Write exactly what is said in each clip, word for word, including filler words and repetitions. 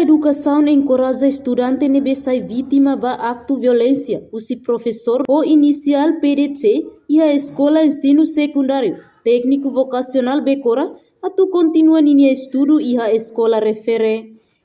Edukasaun enkoraja estudante ne'ebé sai vítima ba aktu violénsia husi profesór ho inisiál P D C iha Eskola Ensinu Sekundáriu Tékniku Vokasionál Becora atu kontinua ninia estudu iha eskola refere.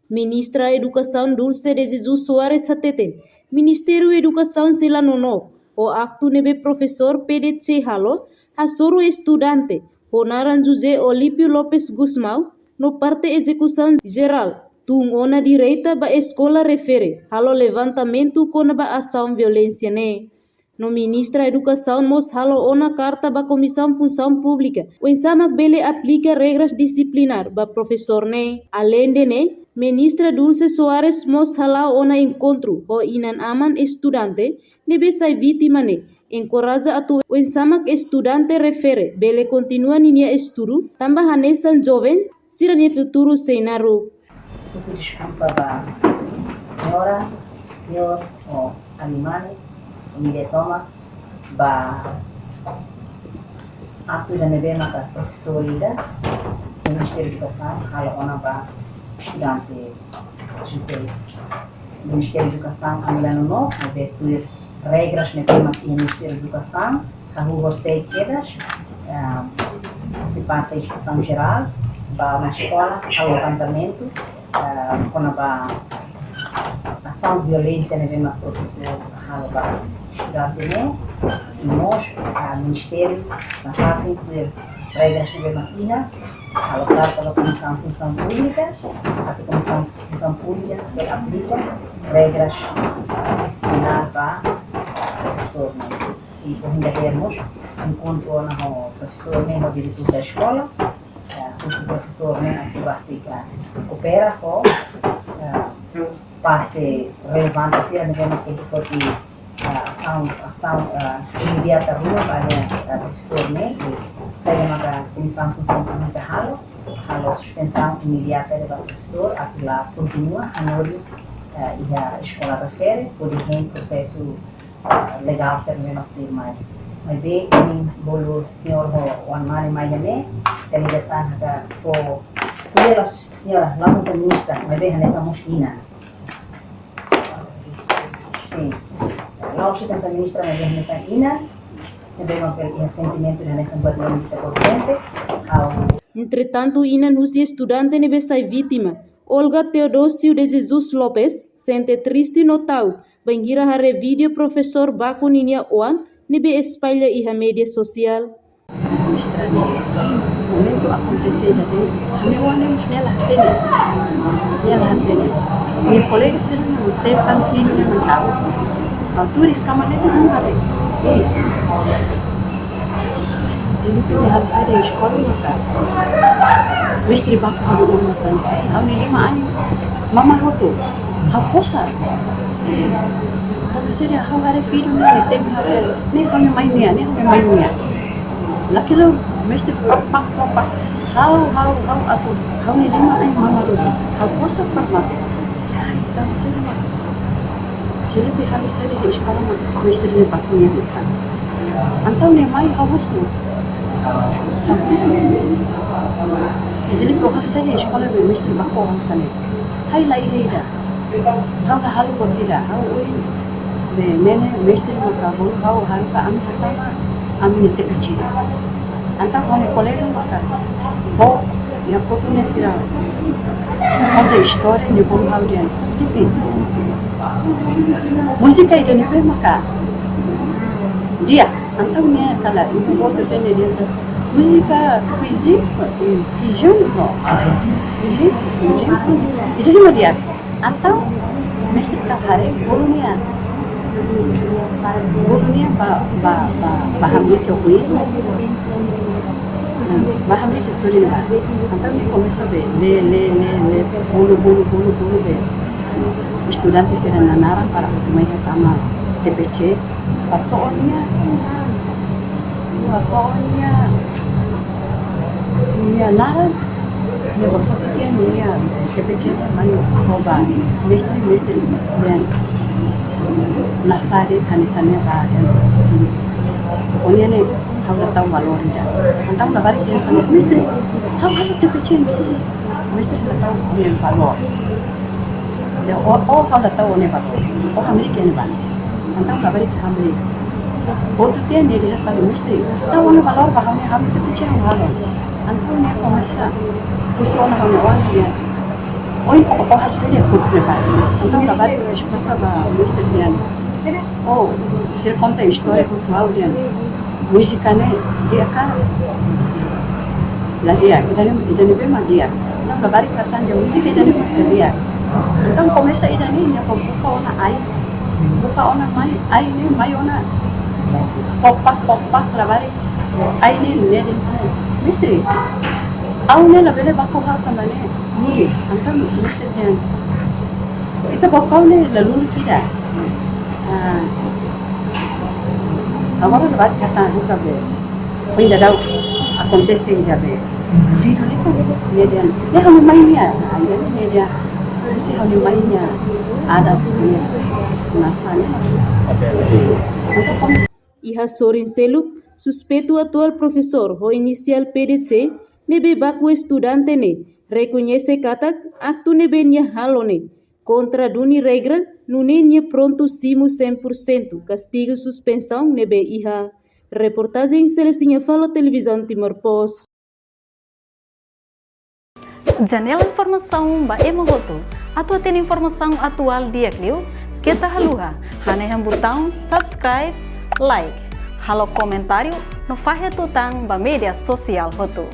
Ministra Edukasaun Dulce de Jesus Soares hateten, Ministériu Edukasaun sei la nonook ho aktu ne'ebé profesór P D C halo hasoru estudante ho naran José Olímpio Lopes Gusmão no parte ezekusaun jerál tun ona direta ba eskola refere halo levantamentu kona-ba asaun violénsia ne'e. No Ministra Edukasaun mós halo ona karta ba Komisaun Funsaun Públika, oinsá mak bele aplika regras disiplinár ba profesór ne'e. Aleinde ne'e, Ministra Dulce Soares mós hala'o ona enkontru ho inan-aman estudante ne'ebé sai vítima ne'e, enkoraja atu oinsá mak estudante refere bele kontinua ninia estudu, tanba hanesan joven sira-nia futuru sei naruk. Husu deskulpa ba señora, señór, ho alin mane, família tomak, ba aktu ida ne'ebé maka profesór ida Ministériu Edukasaun halo ona ba estudante José. Ministériu Edukasaun ami la nonook, maibé tuir regras ne'ebé mak iha Ministériu Edukasaun, hahú horisehik kedas, ah, husi parte ezekusaun jerál, bá ona eskola, halo levantamentu, ah, kona-ba asaun violénsia ne'ebé mak profesór halo ba estudante ne'e, i mós, ah, Ministériu nafatin tuir regras ne'ebé mak iha, halo karta ba Komisaun Funsaun Públika, atu Komisaun Funsaun Públika bele aplika regras, ah, disiplinár ba profesór ne'e. I ohin dadeer mós enkontru ona ho profesór ne'e ho diretór da eskola, eh, husu profesór ne'e atu rasik koopera ho, eh, parte relevante sira ne'ebé mak tenke foti, eh, asaun, asaun, eh, imediata ruma ba, eh, profesór ne'e, i saida maka Komisaun Funsaun Públika halo, halo suspensaun imediata ba profesór, atu la kontinua hanorin, eh, iha eskola refere, hodi hein prosesu legál sira ne'ebé mak tuirmai. Maibé, imi bolu señór ho oan-mane mai iha ne'e, ita liga tan haka fó, señora, señora, la hanesan ministra, maibé hanesan mós inan. Sin. La hanesan ministra, maibé hanesan inan, ne'ebé mak iha sentimentu hanesan buat ne'ebé ita kontente, ha'u. Entretantu, inan husi estudante ne'ebé sai vítima, Olga Teodósio de Jesus Lopes, sente triste no ta'uk, bainhira haree vídeo profesór baku ninia oan ne'ebé espalla iha média sosiál. Momentu akontese ida-ne'e, ami oan ne'e mós nia la hatene. Nia la hatene. Nia kolega sira ne'e mós sei kan sini ne'e mós ta'uk. Ha'u tuur iha kama ne'e, ha'u haree. Ei. Entaun, nia halo saida iha eskola maka mestre baku ha'u oan hanesan ne'e. Ha'u-nia liman ain mamar hotu. Ha'u kosa. Ha'u saida, ha'u haree vídeo ne'e, temi ha'u, ne'e ha'u-nia mãe nian, ne'e ha'u-nia mãe nian. Lakilu mestre pak, pak, pak, pak. Ha'u, ha'u, ha'u atu, ha'u-nia liman ain mamar hotu. Ha'u kosa pak, pak. Entaun, saida mak. Jadi, ita harus saida iha eskola mak mestre ne'e baku nia hanesan. Entaun nia mai ha'u husu. Ha'u husu. Jadi, ha'u haree saida iha eskola be mestre baku oan hanesan ne'e. Hai, la iha ida. Ha'u la halo buat ida. Ha'u ohin be ne'e ne'e mestre maka bolu ha'u haruka ami hatama ami-nia T P C. Entaun ha'u-nia kolega maka, oh, iha kotuk ne'e sira konta istória, nia bolu ha'u dehan: Titi, múzika ida-ne'ebé maka di'ak. Entaun nia kala, entaun boot ida-ne'e dehan: Múzika Fiji, Fiji, no. Fiji, Fiji. Ida-ne'e mak di'ak. Entaun mestre ka haree, bolu nia. Bolu nia ba, ba, ba, ba hamriik ho kuilu. Ba hamriik ho sorin ba. Entaun nia komesa be lee, lee, lee, lee, bolu, bolu, bolu, bolu be estudante sira-nia naran para husu mai iha kama T P C. Ba to'o nia, ba to'o nia, nia naran, nia ba foti tiha nia T P C mai ho ba mestre, mestre dehan: Nasaun ida hanesan ne'e ba dehan. Pokoknya ne'e, ha'u la tau valór ida. Entaun labarik dehan hanesan ne'e: Mestre, ha'u halo T P C, mestre, mestre la tau nia valór. Dehan, "Ó, ó, ha'u la tau ó-nia valór. Ó hamriik ha'u-nia valór." Entaun labarik hamriik. Outro tiha nia dehan fali, "Mestre, tau ó-nia valór ba ha'u ne'e, ha'u ita pecah halo." Entaun nia komesa husu ona ha'u-nia oan dehan, "Ohin ó, ó halo saida iha kursu ne'ebá?" Entaun labarik resposta ba mestre dehan, "Ó, sira konta istória husu ha'u dehan múzika ne'e di'ak ka la di'ak, ida-ne'e, ida-ne'ebé mak di'ak." Entaun labarik hatán dehan múzika ida-ne'e mak di'ak. Entaun komesa ida-ne'e, nia fó buka ona ai. Buka ona mai, ai ne'e mai ona popak, popak labarik. Ai ne'e nia dehan, "Mestre, ha'u ne'e labele baku ha'u tanba ne'e luli." Entaun mestre dehan, "Ita baku ha'u ne'e la luli ida." Ah, agora labarik hatán, nunka be. Ainda dá, akontese ainda be. Vídeo de como? Nia dehan, "Ne'e ha'u-nia mai nian." Ainda nia dehan, "Se ha'u-nia mai nian, ada punya nasanya." Entaun, como? Iha sorin seluk, suspeitu atuál profesór ho inisiál P D C, ne'ebé baku estudante ne'e, rekoñese katak aktu ne'ebé nia halo ne'e kontra duni regras, nune'e nia prontu simu cem por cento kastigu suspensaun ne'ebé iha. Reportajen Celestina Falo, Televizaun Timor Post. Janela informasaun ba ema hotu. Atu hatene informasaun atuál di'ak liu, keta haluha hanehan butaun subscribe, like, halo komentáriu no fahe tutan ba média sosiál hotu.